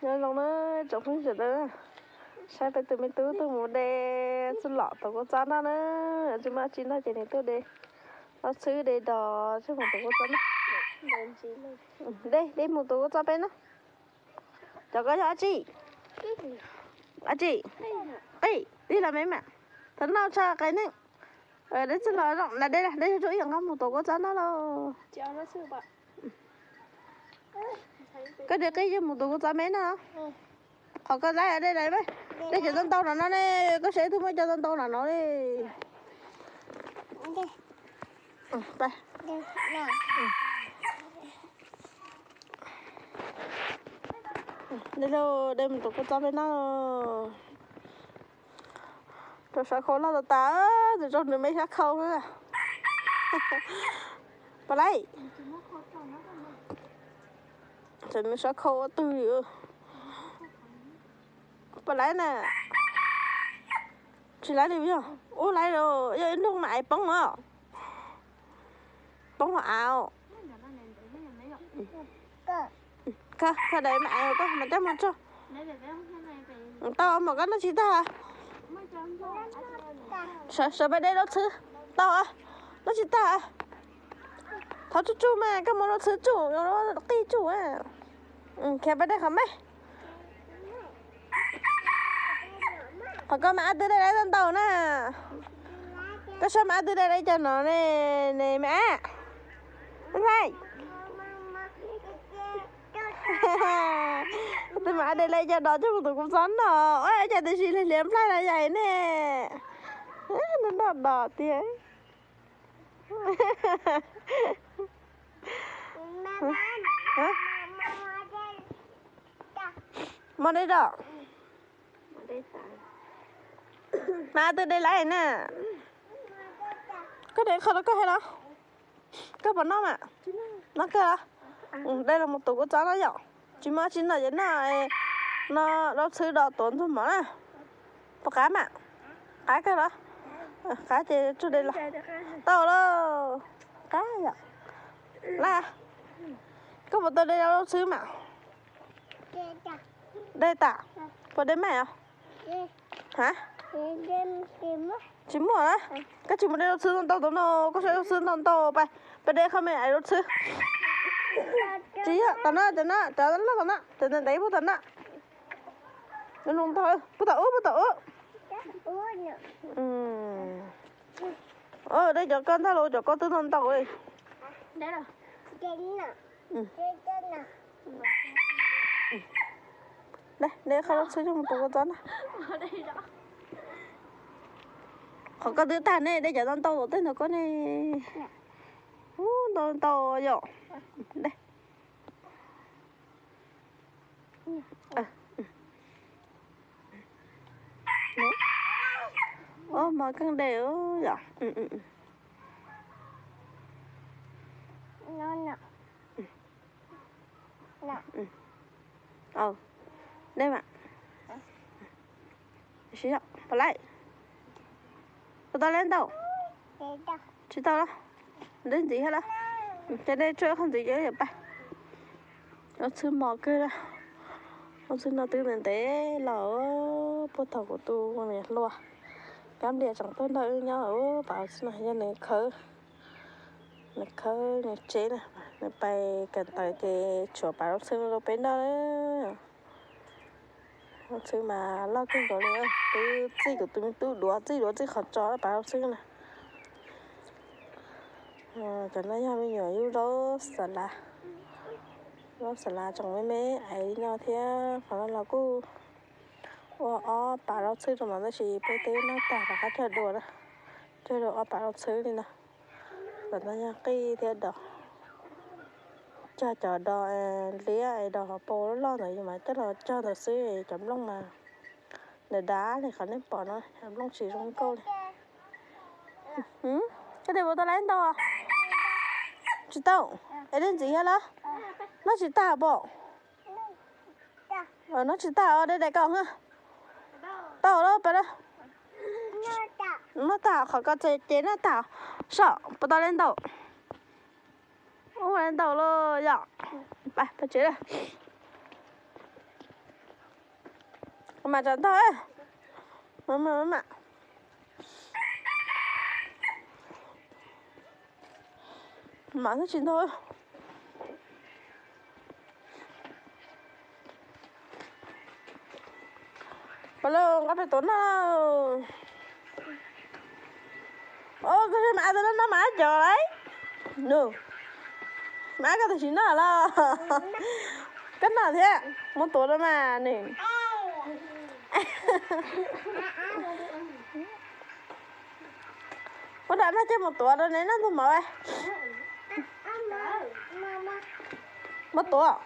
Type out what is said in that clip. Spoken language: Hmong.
Nyob zoo na tsoom phooj ywg sawv daws, saib peb tus me tub tuaj mus de txuj lom tuav kua txob noj na. Tsis muaj tsi noj ces nws tuaj de, los txhwb de dos txuj mus tuav kua txob noj. De, de mus tuav kua txob peb noj. Cov koj yog dab tsi? Dab tsi? Qij, qij los me mas. Thaum no tshaj qai neej. De txuj lom zoo na, de, de tsuj ib yam nqaj mus tuav kua txob noj lauj. Koj de qij yog mus tuav kua txob me noj. Qhov koj laib de lawm, de cov ntau ntau no no ne, koj saib twb muaj cov ntau ntau no no li. De, de mus tuav kua txob peb noj. Rau sab khau loj tas tas, tus rau nws me sab khau. Pom lawm. Nws sab khau ua twg. Pom lawm na. Tsis lawm li yog ub lawm, yog ib nroog mas aiv poob os. Poob hauv av. Koj, koj daim me aiv koj mas coj mus tso. Tau mas koj noj tsis tag. Sawv pais de rau txhwb. Tau, noj tsis tag. Thov tsuj tsuj mas koj mus rau txhwb tsuj, qij tsuj. Khiav pais de qhov me. Qhov koj mas ab twb de lawm ntau ntau na. Koj saib mas ab twb de lawm cov no ne, ne me ab. Ab hlais. Twb mas ab de lawm cov no coj mus tuav kua txob noj. Ua cas tiam sis hliv hliav nplaig los yais ne. Noj noj dos tiag. Mos de dos. Mas twb de lawm na. Koj de qhov no koj hais los. Koj puas noj mas? Noj kawg los? De los mus tuav kua txob noj yom. Tsis muaj tsi noj ces noj, no rau txhwb dos tuav ntxuag mov na. Puas qab mas? Qab kawg los? Qab ces tsuj de los. Tau lauj. Qab yom. Laj, koj puas tau de rau txhwb mas? De tas. Puas de mas os? Ha? Tsis muaj na. Koj tsis mus de rau txhwb ntau ntau tau no, koj saib rau txhwb ntau ntau pais, pais de qhov me aiv rau txhwb. Tsis yog, tom no, tom no, cov loj tom no, cov ntev ntev puag tom no. Puag tom ub, puag tom ub. De cov koj ntag los, cov koj twb ntau ntau li. De, de qhov rau txhwb coj mus tuav kua txob na. Qhov koj twb tag ne, de cov ntau ntau tom tej ntawd koj ne. Ub, ntau ntau yom. De. Ub, mov keej de yom. De mas. Pom lawm. Puas tau lawm ntau? Tsis tau los? De ntxiv thiab los? Ces de tsuj qhov ntxiv ces yuav pais. Rau txhwb mos kawg, rau txhwb no twb ntev ntev los puag thaum kuv tu niam hluas. Kab nplias tseem tuaj nrog wb nyob, pas rau txhwb no yog nws khawb, nws khawb nws tsev na, nws pais kawm ntawv ces tshuav pas rau txhwb rau peb noj na. Rau txhwb mas loj kawg nkaus li, twb txij kuv tus me tub duav txij duav txij qhov tso pas rau txhwb na. Cov no yog me nyuam yub zaub xav lav, zaub xav lav tseem me me aiv li no thiab. Qhov no los kuj ua ob pas rau txhwb rau mas tab sis peb twb noj tag rov qab cog dua na, cog dua ob pas rau txhwb li no. Tam no yog qij thiab dos, cog cov dos liab es dos hauv paus loj loj ntawd yus mas coj los cog ntawd xwb, cov nplooj mas dav dav li qhov nej pom no, cov nplooj tsis zoo nkauj li. Koj de puas tau lawm ntau? Tsis tau. Es de ntxiv thiab los? Noj tsis tag pom. Noj tsis tag, de daim kaum ha. Tau lawm pas. Noj tag qhov ko ces noj tag. Saib puas tau lawm ntau. Ua ntau lawm yom. Pais pais tsev lawm. Mas tsam ntog, mam mam mam, mam tsis ntog. Pab lauj, nqa pem tuav no. Os, koj mas ab tau no no mas ab cov lauj. Nus, mas ab koj tam sim noj los? Koj noj thiab, muab tuav rau mas nws. Ua dam no ces mus tuav rau neb noj ntug mov. Muab tuav.